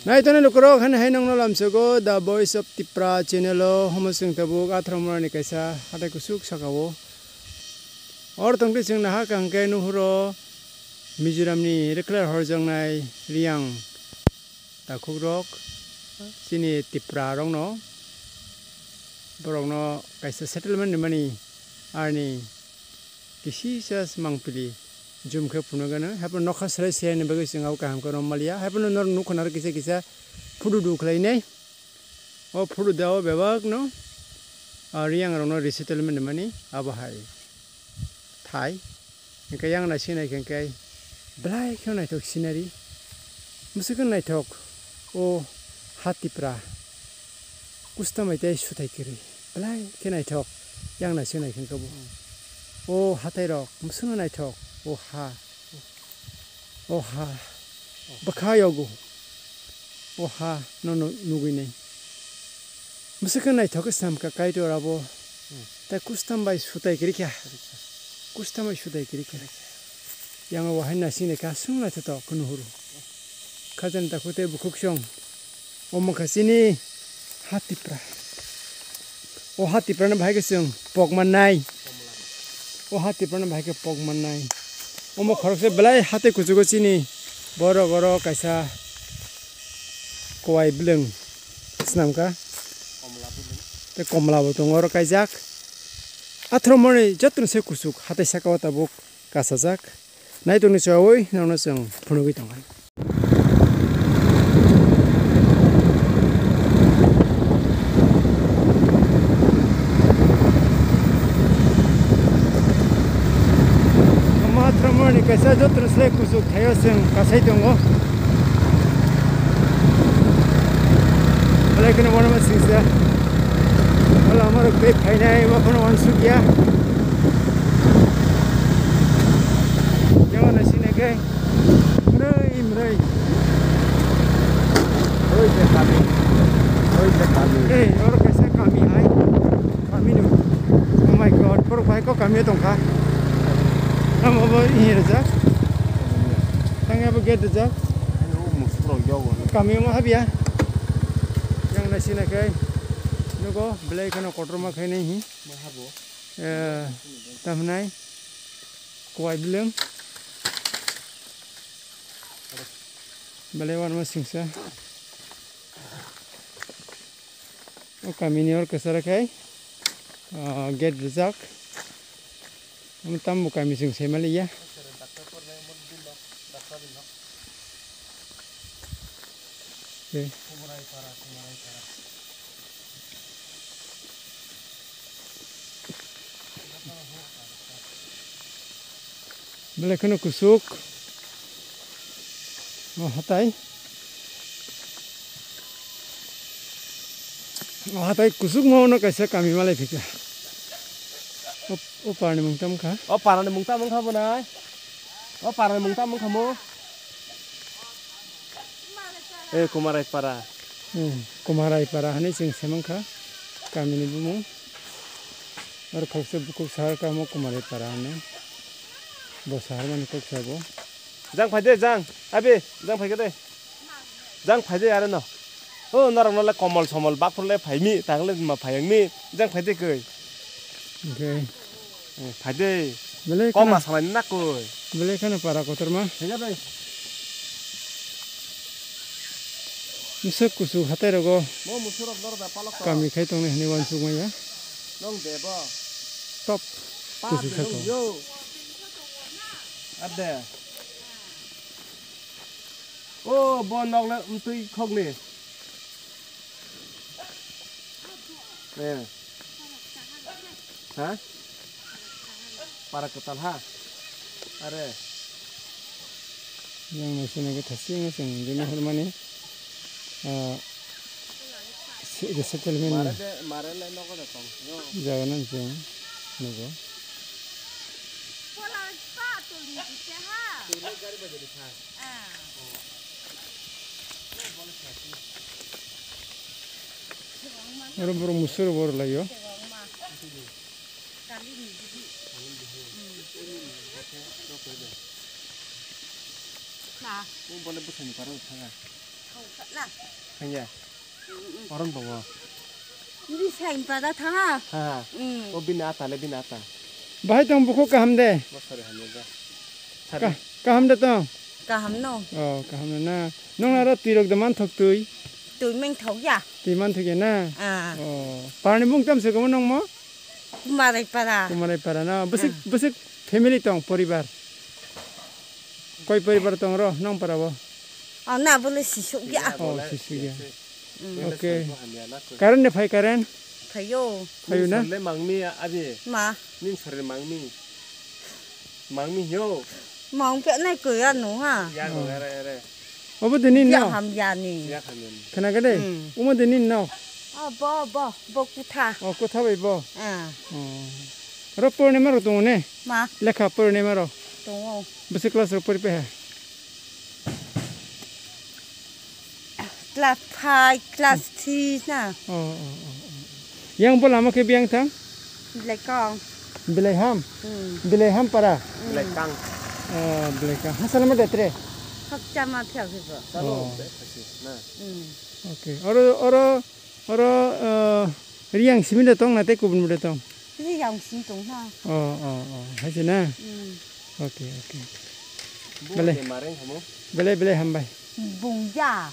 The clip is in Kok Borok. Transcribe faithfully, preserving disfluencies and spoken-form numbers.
Naitongnai lukurok, hani hai nongno lamsogo The Voice of Tipra channel o homo chwng tabuk atharo morani kaisa hatai kusuk saka o. Or tongtwi chwng nahar kaham khe nuhuro Mizoramni rwkhlai horjaknai Riyang takhukrok chini Tipra rokno, borokno kaisa settlement rimani arni kisisa mangpili jum khe phunukgano, haphano nokha swrai swraini bagwi chwng abo kaham khe romaliya, haphano norok nukha naro kisa kisa phudu du khlainai. O photo da o bebak no, ah, Riyang rok no resettlement mani abo hai thai. Hingke yang nai sinai hingke belai khe naithok scenery. Musuk naithok o ha Tipra. Kustambai tei sutai kwrwi. Belai khe naithok yang nai sinai hingke bo. O hatai rok musuk naithok o ha. O ha, bwkha yogo. O ha, no, no, nugwi nai. Mwswkhe naithok khe sam kha Kaitor abo. Hmm. Tai kustam bai sutai kwrwi kha. Kustam bai sutai kwrwi kha. Yang o wahai nasing naikha, aswk naithotok khe nuhuru. Khajani takhuk tei bukhuk song. Omo khe chini ha Tipra. O ha Tipra no bahai khe chwng pok mannai. O ha Tipra no bahai khe pok mannai. Omo khoroksa belai ha tei kuchugo chini borok oro kaisa kowai bwlwng swnam kha. Tei komla bo tongo oro kaijak. Athro mani joto se kuchuk hatai saka o tabuk kasajak. Naitok ni chawi nokno chwng phunugwi tongkha. Matwrwngmani kaisa joto ni slai kuchuk thaio chwng kasai tongo. Belai kheno bono ma singsa. Wala amorok tei phainai ma phano uansukya. Yang naising nai khe. Mrei, mrei. Oi se kami. Oi se kami. Ei, oro kaisa kami hai. Kami no. Oh my God, borok bai kok kami tongkha. Tamo bo ini rijak. Tang abo gate rijak. Ayo, musurok yago. Kami omo habya. Yang naising nai khe. Nugo, belai kheno kotorma khainai hi. Ma habo. Eh, tamnai. Kowai bwlwng. Belai uanama singsa. O kamini oro kwcharo khai, ah, gate rijak. Omo tambo kami chwng sai maliya. Okay. Belai kheno kuchuk. O hatai. O hatai kuchukma ono kaisa kami malai phikha. O, o parni mung tamo kha? O parni mung tamo kha bo nai? O parni mung tamo kha mo? E, Kumarai para. Hmm, Kumarai para hinui chwng se mankha kamini bumung. Oro khoroksa bukhuk sahar kamo Kumarai para hinui. Bo sahar mani kok sabo. Jang phai de, jang. Abi, jang phai khe de. Jang phai de are no. O norok no le komol somol baphur le phai mi, tang le ma phai ang mi. Jang phai de koi. Okay. Eh, phai de. Belai koma kheno salai na koi. Belai kheno para kotorma. Thengya bai. Misuk kusu hatai rogo. Mo musurok dor da palok to. Kami khai tongnai hinui uansuk maya. Nong de bo. Top. Pa kusu de saka. Nong yo. Ade. O bo nok le mtui khok ni. Eh. Ha? Para kwtal ha. Are. Yang naising nai khe thasing ngasing jeni hormani, ah, se-, resettlement ni. Mare de, mare le nogo de tong. Yo. Jaga nang chwng nugo. Twi le gari bai de ha. Oro borok musoro bor laio. Bole bwsani para thanga. Hanya. Orom tongo. Ini sain pada tha. Ha. Hmm. O bini ata le bini ata. Bahai tong bukhuk kaham de. Bo sari hamya da. Sari. Ka-, kaham de tong. Kaham no. Oh, kaham no na. Nong aro twi rok de man thok twi. Twi meng thok ya. Twi man thok ya na. Ah. Oh, parni bung tam se komo nong mo? Kumarai para. Kumarai para na. Bwswk, hmm, bwswk family tong poribar. Koi poribar tong ro nong para bo? Oh, na bole sisuk ya. Oh, sisuk ya. Hmm. Okay. Current de phai current? Phaio. Phaio na? Nin sorle mangmi abi. Ma. Nin sorle mangmi. Mangmi yo. Mang pe nai ko ya no ha. Ya no, oh, ere, ere. Obo de nin no? Ya ham ya ni. Ya ham ya ni. Khana gade? Hmm. Omo de nin no? Ah, bo, bo, bo kutha. Oh, kutha bai bo? Ah. Oh. Ro purnima ro tongo ne? Ma. Lekha purnima ro? Tongo. Bwswk class ro pori pe ha? Class five, class three na. Oh, oh, oh, oh. Yang bo lama khe biyang thang? Belai kong. Belai ham? Hmm. Belai ham para? Hmm. Belai kang. Oh, belai kang. Hasal ma datre? Hakcha ma phya khe bo. Oh. Hmm. Okay. Oro, oro, oro, uh, Riyang simi de tong na tei kubun bo de tong? Riyang simi tong na. Oh, oh, oh. Hai se na? Hmm. Okay, okay. Belai. Belai, belai hambai. Bung ya.